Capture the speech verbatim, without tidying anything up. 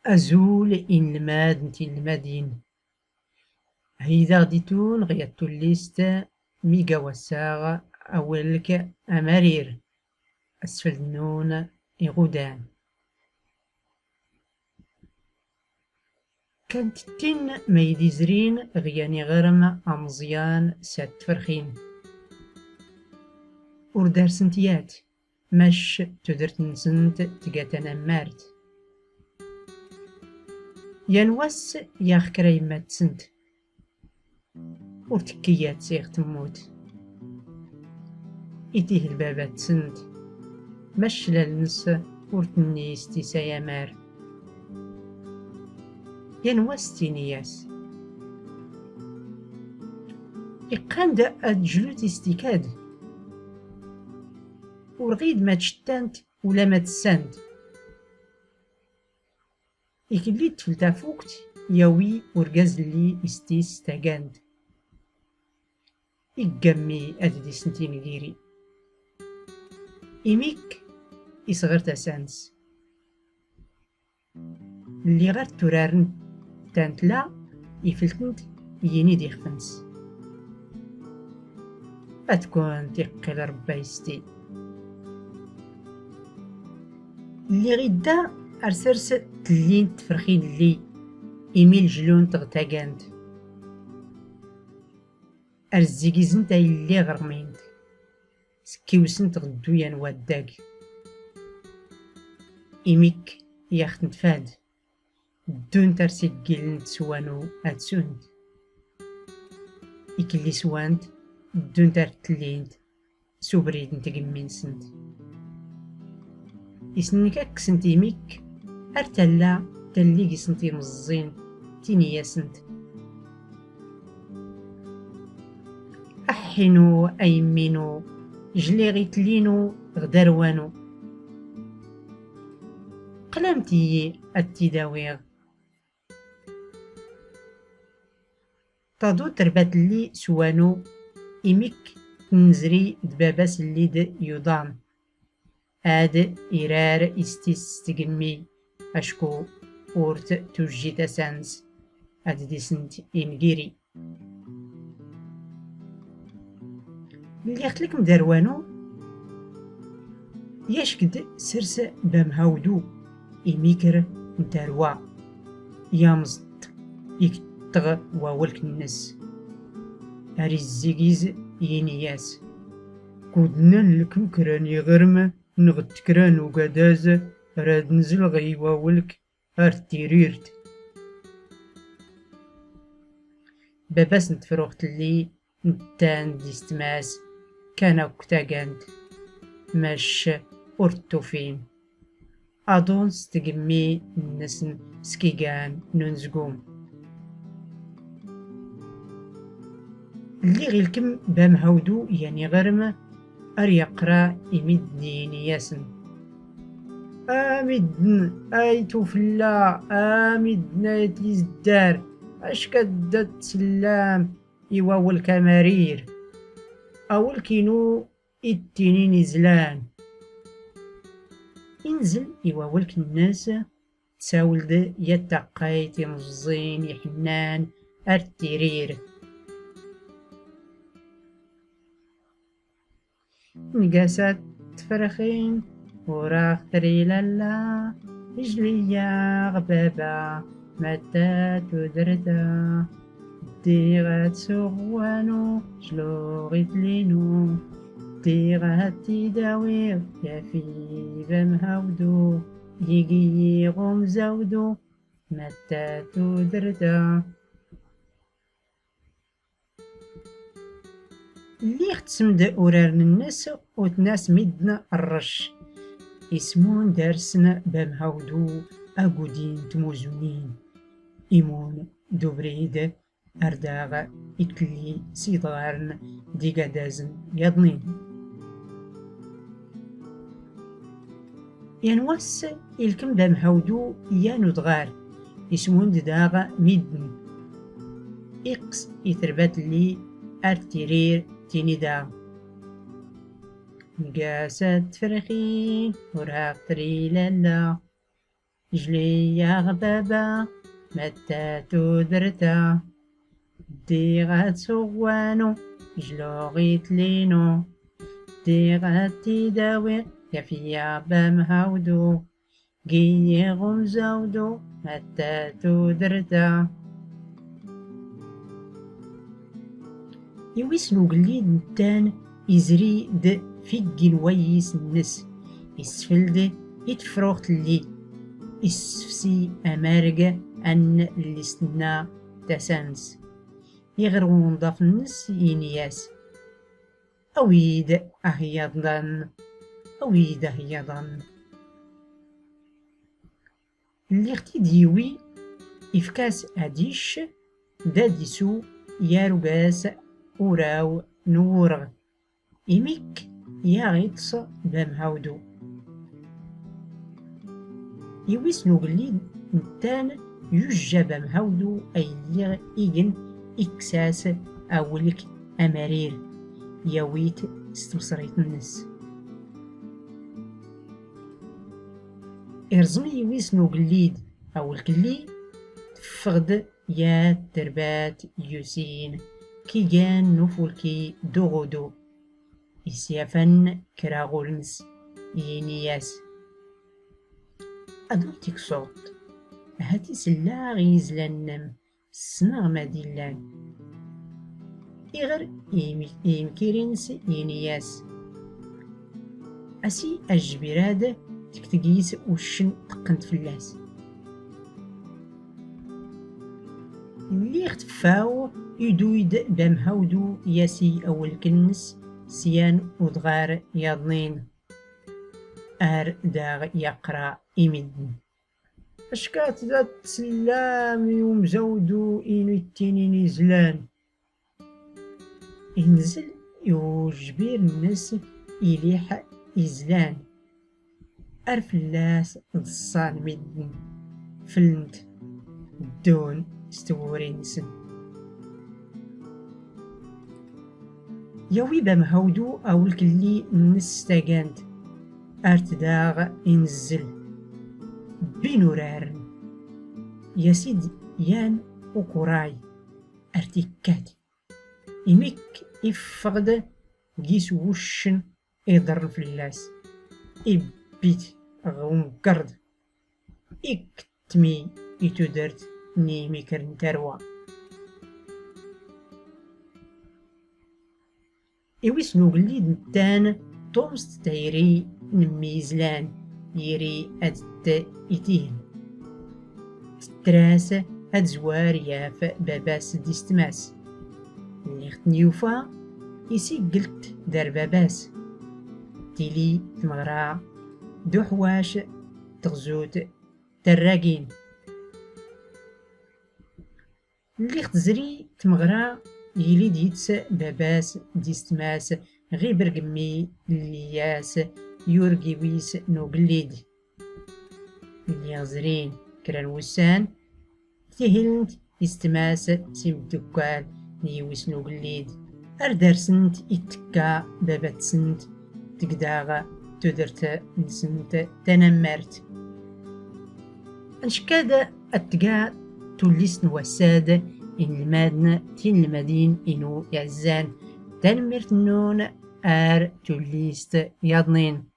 Azul inelmad n tinelmadin. Heydaɣ ditun ɣ yat tullist mi ga wassaɣ awelk amarir, asfeld nnun iɣudan. Kant tin ma yi-d-izrin ɣ yan iɣrem ameẓyan s at tferxin. Ur darsent yat, mac tudert-nsent tga tanammart. Yan wass yaɣ kra yemma-tsent. Ur tekki yat siɣ temmut. Itih d baba-tsent, mac lal-ns ur tenni s tisayamar. Yan wass tini-yas: Iqqan-d ad jlut istikad. Ur ɣid ma ččettant ula ma tessant. Ikelli ṭṭfel tafukt, yawi urgaz-lli istis tagant. Iggammi ad disent ingiri. Imik isɣer tasa-ns. Lliɣ ar turaren tantla ifeltent yini d ixef-ns. Ad kunt iqqil Rebbi isti. Lliɣ idda ar sers tlli n tferxin-lli, imi lejlunt ɣ tagant. Ar zzigizent ay lliɣ rmint, skiwsent ɣ dduya n waddag. Imik yaɣ-tent fad. Ddunt ar siggilent s wanu ad sunt. Ikelli swant, ddunt ar tlint s ubrid n tgemmi-nsent. Isnnkakksent imik ar talla talli gisent imeẓẓin, tini-yasent: Aḥḥinu a yemmi-nu, jliɣ i tlinu ɣ dar wanu. Qlamt-iyi ad t-id-awiɣ. Taḍu terbat-lli s wanu, imik tnezri d baba-s-lli d yuḍan. Ad irar istis s tgemmi, acku ur t-tujji tasa-ns ad disent ingiri. Lliɣ tlkem dar wanu, yack-d sers bamhawdu, imikr n tarwa, yamẓ-t ikteɣ wawlk-nnes. Ar izzigiz yini-yas: Kud nnan lkem kra n iɣrem nɣ tkra n ugadaz, rad nzlɣ i wawlk ar tirirt. Baba-s n tefruxt-lli nttan d istma-s kan akk tagant, mac ur ttufin. Aḍun s tgemmi-nsen skigan n unezgum. Lliɣ ilkem bamhawdu yan iɣrem, ar yaqra i midden ini-yasen: A midden ay tufella, a midden ay tizdar, ack ad d-tsellam i wawlk amarir. Awlk inu ittinin izlan. Inzel i wawlk-nnes, tsawel-d yat taqqayt imeẓẓin iḥennan ar tirir. Ngasat tferxin, ur aɣ-tri lalla, ijli-yaɣ baba, matta tudert-a. Ddiɣ ad suɣ wanu, jluɣ i tlinu. Ddiɣ ad t-id-awiɣ, yafi bamhawdu, yigi-yi ɣ umzawdu, matta tudert-a. Lliɣ tsemd uraren-nnes utnas midden rrec. Ismun darsen bamhawdu agudin tmuzunin. Imun d ubrid ar daɣ itlli s idɣaren d igadazen yaḍnin. Yan wass ilkem bamhawdu yan udɣar, ismun-d daɣ midden. Iqqes i terbat-lli ar tirir tini daɣ: Ngasat tferxin, ur aɣ-tri lalla. jliɣ baba, matta tudert-a. Ddiɣ ad suɣ wanu, jluɣ i tlinu. Ddiɣ ad t-id-awiɣ, yaf-iyi bamhawdu. Giyiɣ umzawdu, matta tudert-a. Iwis n ugellid nettan izri-d f iggi n wayis-nnes, isfel-d i tefruxt-lli, issefsi amareg an llist-nna tasams. Iɣer unḍaf-nnes ini-as: Awi-d aheyyaḍ-dan, awi-d aheyyaḍ-dan. Lliɣ-t-id-yiwi, ifk-as ad icc, d ad isu, yarug-as uraw n uwreɣ. Imik yaɣ-iṭṭes bamhawdu. Iwis n ugellid nettan yujja bamhawdu ay lliɣ igen, ikkes-as awlk amarir, yawi-t s tmesrit-nnes. Irẓem iwis n ugellid awlk-lli, teffeɣ-d yat terbat yusin kigan n ufulki d uɣudu. Isyafan kra ɣur-nnes, yini-as: Ad ur tiksuḍ, ahat isellaɣ i yizlan-nnem, ssneɣ ma d-illan. Iɣer i yim-, i yimkiri-nnes, yini-as: Asi ajbir-ad, tekteg-is uccen teqqent fell-as. Lliɣ teffaw, iduy-d bamhawdu yasi awlk-nnes syan udɣar yaḍnin, ar daɣ yaqra i medden. Acka tda tsellam i umzawdu inu ittinin izlan. Inzel i ujbir-nnes iliḥ izlan. Ar fell-as ḍṣan medden, fellent, ddun s twuri-nsen. Yawi bamhawdu awlk-lli-nnes s tagant, ar tdaɣ inzel. Bbin uraren. Yasi-d yan ukuray, ar tikkat. Imik iffeɣ-d gis wuccen iḍerren fell-as, ibbi-t ɣ umgerḍ, ikettem-i i tudert n yimikren n tarwa. Iwis n ugellid nettan tumẓt tayri n mmi izlan, yiri ad t-itihin. Tetter-as ad zwar yaf baba-s d istma-s. Lliɣ ten-yufa, isiggel-t dar baba-s. Tili tmeɣra d uḥwac teɣzut tarragin. Lliɣ tezri tmeɣra, yili-d yid-s baba-s d istma-s ɣ ibergemmi lli-yas yurg iwis n ugellid. Lliɣ zrin kra n wussan, ktihilent istma-s s imeddukkal n yiwis n ugellid, ar darsent ittekka baba-tsent deg daɣ tudert-nsent tanammart. Anckad ad tga tullist n wassad inelmaden tinelmadin inu iɛezzan. Tanemmirt-nnun, ar tullist yaḍnin.